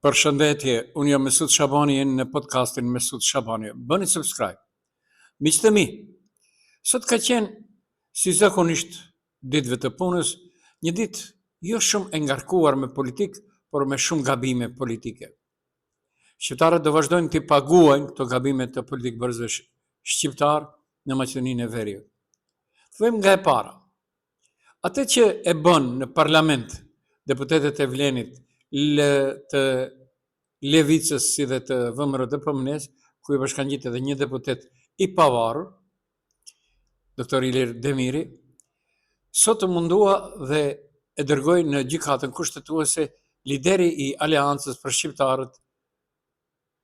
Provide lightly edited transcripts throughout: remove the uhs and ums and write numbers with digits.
Përshëndetje, unë jam Mesut Shabani, jeni në podcastin Mesut Shabani. Bëni subscribe. Miqtë e mi, sot ka qenë si zakonisht ditëve të punës, një ditë jo shumë e ngarkuar me politikë, por me shumë gabime politike. Shqiptarët do vazhdojnë t'i paguajnë këto gabime të politikëbërësve shqiptarë në Maqedoninë e Veriut. Fillojmë nga e para. Atë që e bënë në parlament deputetët e Vlenit, l të Levicës si dhe të VMRO-DPMNE-së, ku i bashkangjit edhe një deputet i pavarur, Dr. Ilir Demiri, sot u mundua dhe e dërgoi në gjykatën kushtetuese lideri i Aleancës për Shqiptarët,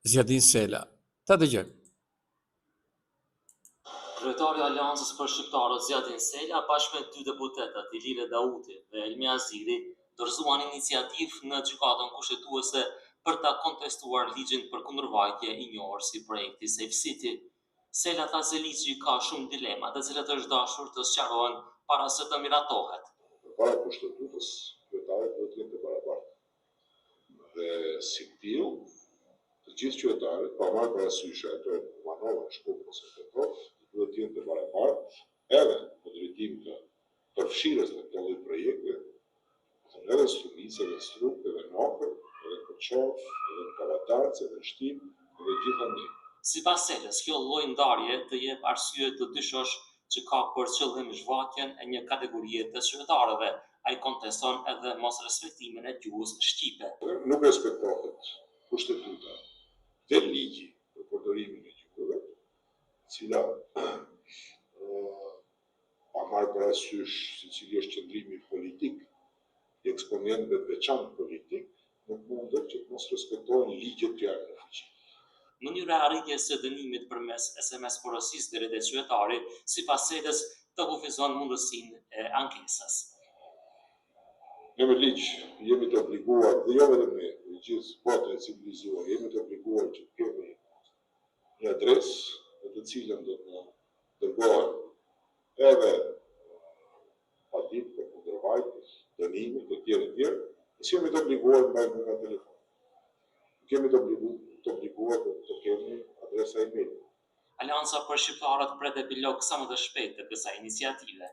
Ziadin Sela. Ta dëgjojmë. Kryetari i Aleancës për Shqiptarët, Ziadin Sela, bashkë me dy deputetët, Ilire Dauti dhe Elmi Aziri, dorëzuan iniciativë në Gjykatën Kushtetuese për ta kontestuar ligjin për kundërvajtje i njohur si projekti Safe City. Sela tha se ligji ka shumë dilema, të cilat është dashur të sqarohen para se të miratohet. Përpara Kushtetutës, qytetarët duhet të jenë të barabartë. Dhe si të tillë, të gjithë qytetarët, pa marrë parasysh a jetojnë në Kumanovë, në Shkup ose në Tetovë, duhet të jenë të barabartë edhe në drejtim të përfshirjes në këto lloj projekte, Domethënë edhe në Strumicë, edhe në Strugë, edhe në Ohër, edhe në Kërçovë, edhe në Kavadarc, edhe në Shtip, edhe gjithandej. Sipas Selës, kjo lloj ndarje të jep arsye të dyshosh që ka për qëllim zhvatjen e një kategorie të qytetarëve. Ai konteston edhe mosrespektimin e gjuhës shqipe. Nuk respektohet Kushtetuta dhe ligji për përdorimin e gjuhëve, e cila pa marrë parasysh se cili është qëndrimi politik i eksponentëve të veçantë politik, nuk mundet që të mos respektohen ligjet që janë në fuqi. Mënyra e arritjes së dënimit përmes SMS porosisë deri te qytetari, sipas Selës, të kufizon mundësinë e ankesës. Ne me ligj jemi të obliguar, dhe jo vetëm ne, e gjithë bota e civilizuar, jemi të obliguar që të kemi një adresë në të cilën do të na dërgohen edhe paditë për kundërvajtje, dënime të tjerë e tjerë, ne s'jemi të obliguar të mbajmë numra telefoni. Nuk jemi të obliguar të obliguar të, të kemi adresa email. Aleanca për Shqiptarët pret epilog sa më të shpejtë të kësaj iniciative.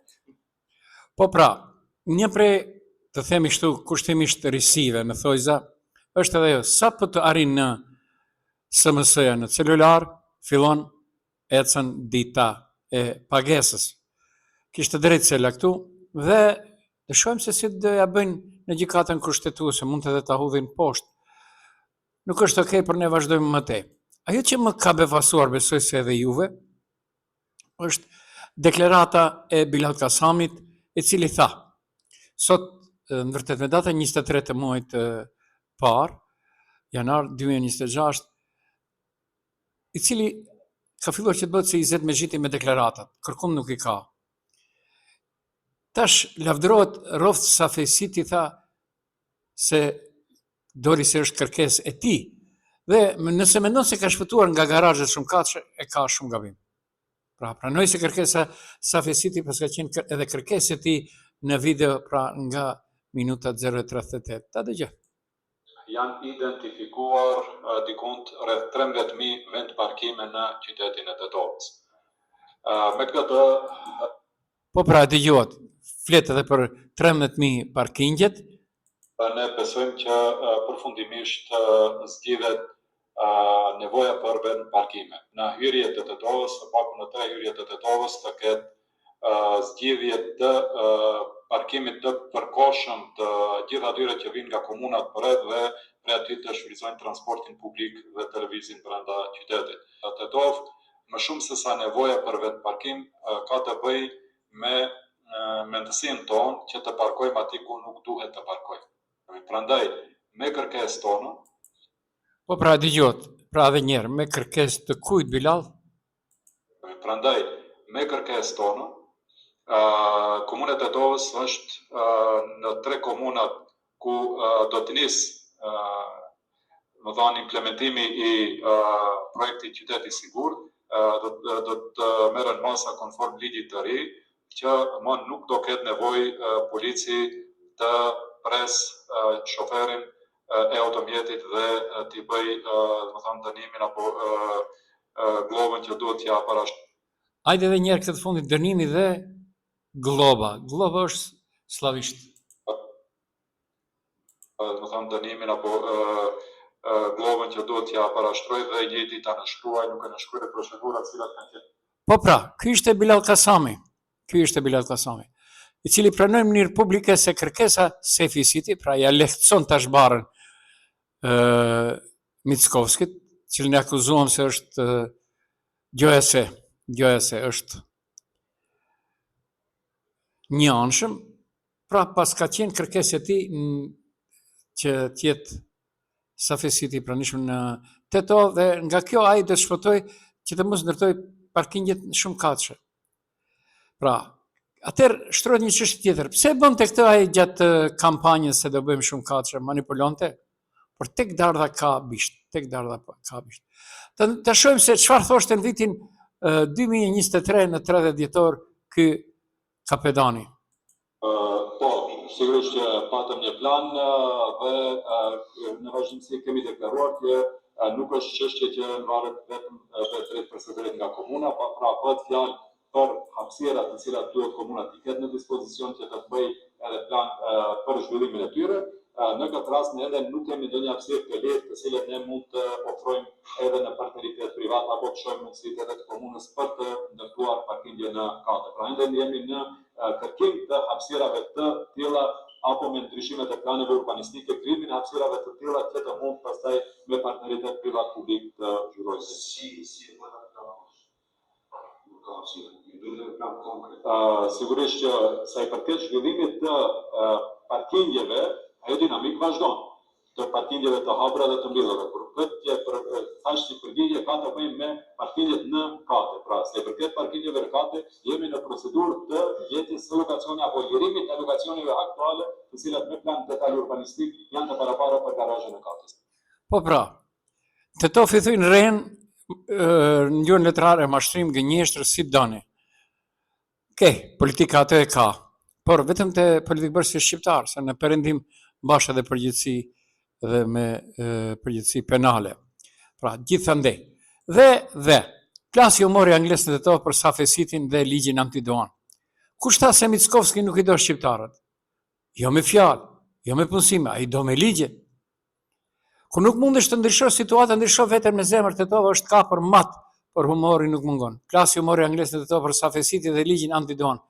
Po pra, një prej të themi kështu kushtimisht risive në thojza, është edhe ajo, sapo të arrin në SMS-ja në celular, fillon ecën dita e pagesës. Kishte drejtë Sela këtu dhe të shohim se si do ja bëjnë në gjykatën kushtetuese, mund edhe ta hudhin poshtë. Nuk është okay, por ne vazhdojmë më tej. Ajo që më ka befasuar, besoj se edhe juve, është deklarata e Bilall Kasamit, i cili tha, sot në vërtet me datën 23 të muajit të parë, janar 2026, i cili ka filluar që të bëhet si Izet Mexhiti me deklaratat, kërkund nuk i ka. Tash lavdërohet rroftë Safe City tha se doli se është kërkesë e tij. Dhe nëse mendon se ka shpëtuar nga garazhet shumëkatëshe, e ka shumë gabim. Pra, pranoi se kërkesa Safe City paska qenë edhe kërkesë e tij në video pra nga minuta 0.38. Ta dëgjoj. Janë identifikuar dikund rreth 13.000 vendparkime në qytetin e Tetovës. Me këtë Po pra, e dëgjuat, flet edhe për 13.000 parkingjet. Ne besojmë që përfundimisht zgjidhet nevoja për vendparkime. Në hyrje të Tetovës, së paku në tre hyrje të Tetovës të ketë zgjidhje të parkimit të përkohshëm të gjithë atyre që vijnë nga komunat përreth dhe prej aty të shfrytëzojnë transportin publik dhe të lëvizin brenda qytetit. Në Tetovë, më shumë se sa nevoja për vendparkim, ka të bëjë me mendësinë tonë që të parkojmë aty ku nuk duhet të parkojmë. Prandaj, me kërkesë tonë, Po pra, dëgjuat, pra edhe njëherë, me kërkesë të kujt Bilall? Prandaj, me kërkesë tonë, Komuna e Tetovës është në tre komunat ku do të nis më thonë implementimi i projektit Qytet i Sigurt, do do të merren masa konform ligjit të ri që më nuk do ketë nevojë polici të pres shoferin. e automjetit dhe t'i bëj, domethënë dënimin apo gllobën që duhet t'ia parashtroj. Hajde edhe një herë këtë të fundit dënimi dhe globa. Globa është sllavisht. Domethënë dënimin apo gllobën që duhet t'ia parashtroj dhe i njëjti ta nënshkruaj, nuk e nënshkruaj procedurat të cilat kanë qenë. Po pra, ky ishte Bilall Kasami. Ky ishte Bilall Kasami, i cili pranoi në mënyrë publike se kërkesa Safe City, pra ia lehtëson tash barrën ë Mickovskit, cilin e akuzuam se është gjoja se, gjoja se është njëanshëm, pra paska qenë kërkesë e tij që të jetë Safe City i pranishëm në Tetovë dhe nga kjo ai do të shpëtojë që të mos ndërtojë parkingjet shumëkatëshe. Pra, atëherë shtrohet një çështje tjetër. Pse bënte këtë ai gjatë kampanjës se do bëjmë shumëkatëshe, manipulonte? Por tek dardha ka bisht, tek dardha ka bisht. Të, të shohim se çfarë thoshte në vitin 2023 në 30 dhjetor ky kapedani. Po, sigurisht që patëm një plan dhe në vazhdimësi kemi deklaruar që nuk është çështje që varet vetëm dhe drejtpërsëdrejt nga komuna, pa pra bëhet fjalë për hapësira të cilat duhet komuna t'i ketë në dispozicion që të bëjë edhe plan për zhvillimin e tyre. Në këtë rast ne edhe nuk kemi ndonjë hapësirë të lirë të cilën ne mund të ofrojmë edhe në partneritet privat apo të shohim mundësitë edhe të komunës për të ndërtuar parkingje në kate. Pra ende jemi në kërkim të hapësirave të tilla apo me ndryshimet e planeve urbanistike, krijimin e hapësirave të tilla që të mund pastaj me partneritet privat publik të zhvillojmë. Si si e bën atë plan? Nuk ka hapësirë, ju duhet një plan konkret. Sigurisht që sa i përket zhvillimit të parkingjeve, ajo dinamikë vazhdon. Të parkingjeve të hapura dhe të mbyllura. Por pyetja për thash si përgjigje ka të bëjë me parkingjet në kate. Pra, sa i përket parkingjeve në kate, jemi në procedurë të gjetjes së lokacionit apo lirimit të lokacioneve aktuale, të cilat me plan detal urbanistik janë të parapara për garazhe në kate. Po pra, Tetovë i thujnë rrenë në gjuhën letrare mashtrim, gënjeshtër, si doni. Ke, politika atë e ka, por vetëm te politikëbërësit shqiptarë, se në perëndim mbash edhe përgjegjësi dhe me e, përgjegjësi penale. Pra, gjithandej. Dhe, dhe, plasi humori anglez në Tetovë për Safe City-n dhe ligjin antiduan. Kush tha se Mickovski nuk i do shqiptarët? Jo me fjalë, jo me punësime, ai do me ligje. Kur nuk mundesh të ndryshosh situatën, ndrysho veten me zemër, Tetova është kapur mat, por humori nuk mungon. Plasi humori anglez në Tetovë për Safe City dhe ligjin antiduan.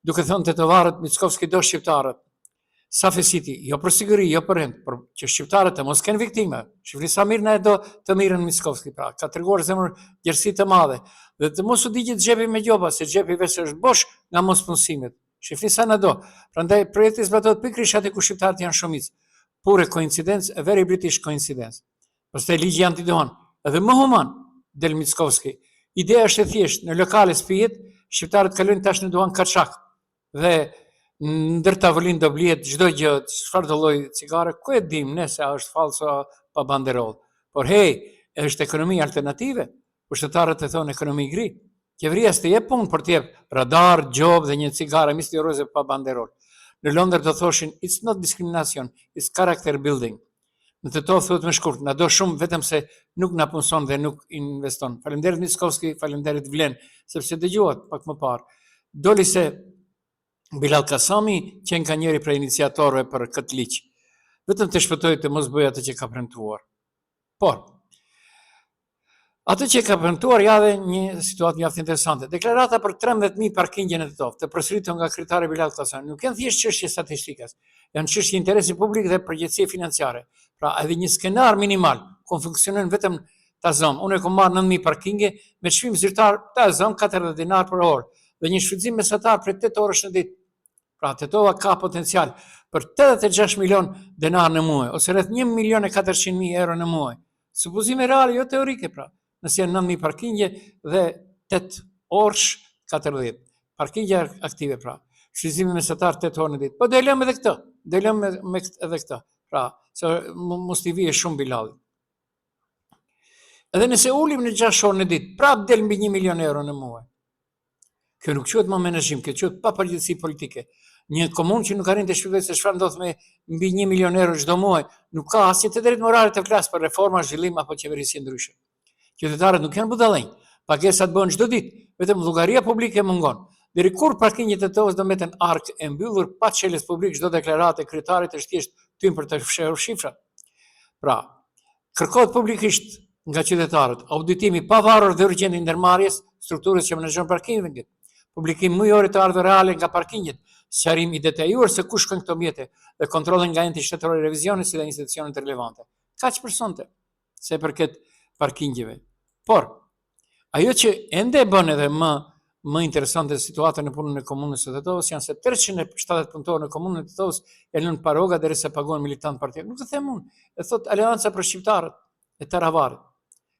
Duke thënë tetovarët, Mickovski do shqiptarët. Safe City, jo për siguri, jo për rend, por që shqiptarët të mos kenë viktima. Shifni sa mirë na e do të mirën Mickovski, pra, ka treguar zemërgjerësi të madhe. Dhe të mos u digjet xhepi me gjoba, se xhepi veç është bosh nga mospunësimet. Shifni sa na do. Prandaj projekti zbatohet pikërisht aty ku shqiptarët janë shumicë. Pure koincidencë, a very British coincidence. Pastaj ligji antiduhan, edhe më human, del Mickovski. Ideja është e thjeshtë, në lokale s'pihet, shqiptarët kalojnë tash në duhan kaçak. Dhe ndër tavolinë do blihet çdo gjë, çfarë do lloj cigare, ku e dim ne se a është fallso pa banderollë. Por hey, është ekonomi alternative. Pushtetarët e thonë ekonomi gri. Qeveria s'të jep punë, por të jep radar, gjobë dhe një cigare misterioze pa banderolë. Në Londër do thoshin it's not discrimination, it's character building. Në Tetovë thuhet më shkurt, na do shumë vetëm se nuk na punëson dhe nuk investon. Faleminderit Mickovski, faleminderit Vlen, sepse dëgjuat pak më parë. Doli se Bilall Kasami qenka njëri prej iniciatorëve për këtë ligj. Vetëm të shpëtojë të mos bëjë atë që ka premtuar. Por, atë që ka premtuar ja dhe një situatë mjaft interesante. Deklarata për 13.000 parkingje në Tetovë, të përsëritur nga kryetari Bilall Kasami, nuk janë thjesht çështje statistikash, janë çështje interesi publik dhe përgjegjësie financiare. Pra, edhe një skenar minimal, ku funksionojnë vetëm ta zëm, unë e kam marrë 9.000 parkingje me çmim zyrtar ta zëm 40 dinar për orë dhe një shfrytëzim mesatar prej 8 orësh në ditë. Pra Tetova ka potencial për 86 milion denar në muaj, ose rreth 1 milion e 400 mijë euro në muaj. Supozime reale, jo teorike pra. Nëse janë 9000 parkingje dhe 8 orësh 40. Parkingje aktive pra. Shfrytëzimi mesatar 8 orë në ditë. Po do e lëmë edhe këtë. Do e lëmë me, me këtë, edhe këtë. Pra, se mos t'i vije shumë Bilallit. Edhe nëse ulim në 6 orë në ditë, prap del mbi 1 milion euro në muaj. Kjo nuk quhet më menaxhim, kjo quhet papërgjegjësi politike. Një komunë që nuk arrin të shpjegojë se çfarë ndodh me mbi 1 milion euro çdo muaj, nuk ka asnjë të drejtë morale të flasë për reforma, zhvillim apo qeverisje ndryshe. Qytetarët nuk janë budallenj. Pagesat bëhen çdo ditë, vetëm llogaria publike mungon. Deri kur parkingjet e Tetovës do mbeten arkë e mbyllur pa çelës publik, çdo deklaratë e kryetarit është thjesht tym për të fshehur shifrat. Pra, kërkohet publikisht nga qytetarët auditim i pavarur dhe urgjent i ndërmarrjes, strukturës që menaxhon parkingjet, publikim mujor i të ardhurave reale nga parkingjet, sqarim i detajuar se ku shkojnë këto mjete dhe kontrolle nga enti shtetëror i revizionit si dhe institucionet relevante. Kaq për sonte, sa i përket parkingjeve. Por, ajo që ende e bën edhe më më interesante situatën në punën e komunës së Tetovës janë se 370 punëtorë në komunën e Tetovës janë lënë pa rroga derisa paguhen militantë partiakë. Nuk e them unë, e thotë Aleanca për Shqiptarët e Taravarit.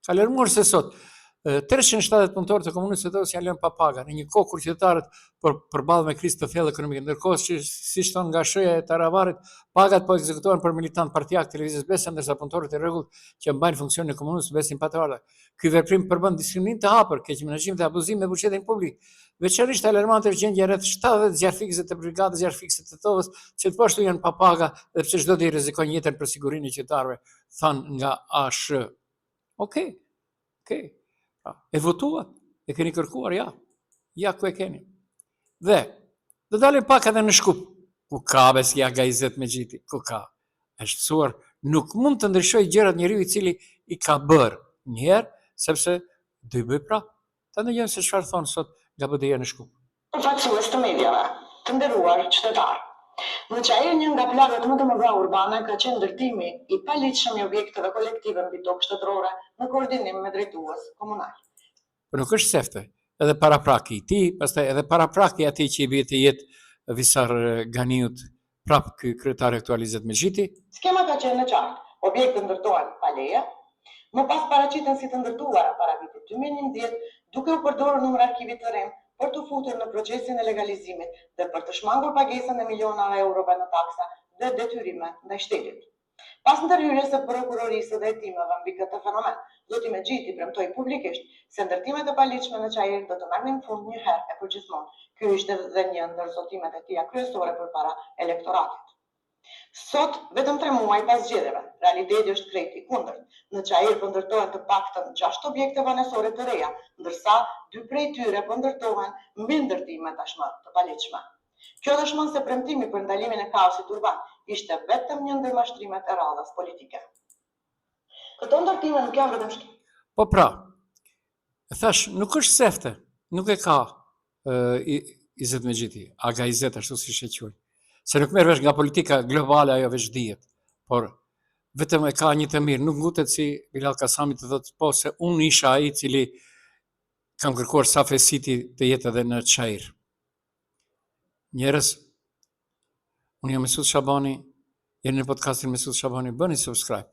Ka alarmuar se sot 370 punëtorë të komunës së Tetovës janë lënë pa paga në një kohë kur qytetarët po përballen me krizë të thellë ekonomike. Ndërkohë që siç thonë nga ASH-ja e Taravarit, pagat po ekzekutohen për militantë partiakë të Lëvizjes Besa, ndërsa punëtorët e rregullt që mbajnë funksionin e komunës mbesin pa të ardhura. Ky veprim përbën diskriminim të hapur, keqmenaxhim dhe abuzim me buxhetin publik. Veçanërisht alarmante është gjendja rreth 70 zjarrfikësve të brigadës zjarrfikëse të Tetovës, që po ashtu janë pa paga dhe pse çdo ditë rrezikojnë jetën për sigurinë e qytetarëve, thanë nga ASH. Okej. Okej. Pra, e votuat, e keni kërkuar, ja. Ja ku e keni. Dhe do dalim pak edhe në Shkup, ku ka besi aga Izet Mexhiti, ku ka. Është mësuar, nuk mund të ndryshojë gjërat njeriu i cili i ka bërë një herë, sepse do i bëjë prapë. Ta ndëgjojmë se çfarë thonë sot nga BDI-ja në Shkup. Përfaqësues të mediave, të nderuar qytetarë. Në Çair një nga plagët më të mëdha urbane ka qenë ndërtimi i paligjshëm i objekteve kolektive mbi tokë shtetërore në koordinim me drejtues komunalë. Po nuk është sefte, edhe parapraki i tij, pastaj edhe parapraki i atij që i bie të jetë Visar Ganiut, prapë ky kryetari aktual Izet Mexhiti. Skema ka qenë e qartë, objektet ndërtohen pa leje, më pas paraqiten si të ndërtuara para vitit 2011, duke u përdorur numër arkivi të rremë për t'u futur në procesin e legalizimit dhe për të shmangur pagesën e miliona eurove në taksa dhe detyrime ndaj shtetit. Pas ndërhyrjes së prokurorisë dhe hetimeve mbi këtë fenomen, zoti Mexhiti premtoi publikisht se ndërtimet e paligjshme në Çair do të merrnin fund një herë e përgjithmonë. Ky ishte dhe një ndër zotimet e tija kryesore përpara elektoratit. Sot, vetëm tre muaj pas zgjedhjeve, realiteti është krejt i kundërt. Në Çair po ndërtohen të paktën gjashtë objekte banesore të reja, ndërsa dy prej tyre po ndërtohen mbi ndërtime tashmë të paligjshme. Kjo dëshmon se premtimi për ndalimin e kaosit urban ishte vetëm një ndër mashtrimet e radhës politike. Këto ndërtime nuk janë vetëm shkelje. Po pra, e thashë, nuk është sefte, nuk e ka e, Izet Mexhiti, Aga Izet ashtu siç e quajnë. Se nuk merr vesh nga politika globale ajo veç dihet, por vetëm e ka një të mirë, nuk ngutet si Bilall Kasami të thotë po se unë isha ai i cili kam kërkuar Safe City të jetë edhe në Çair. Njerëz, unë jam Mesut Shabani, jeni në podcastin Mesut Shabani, bëni subscribe.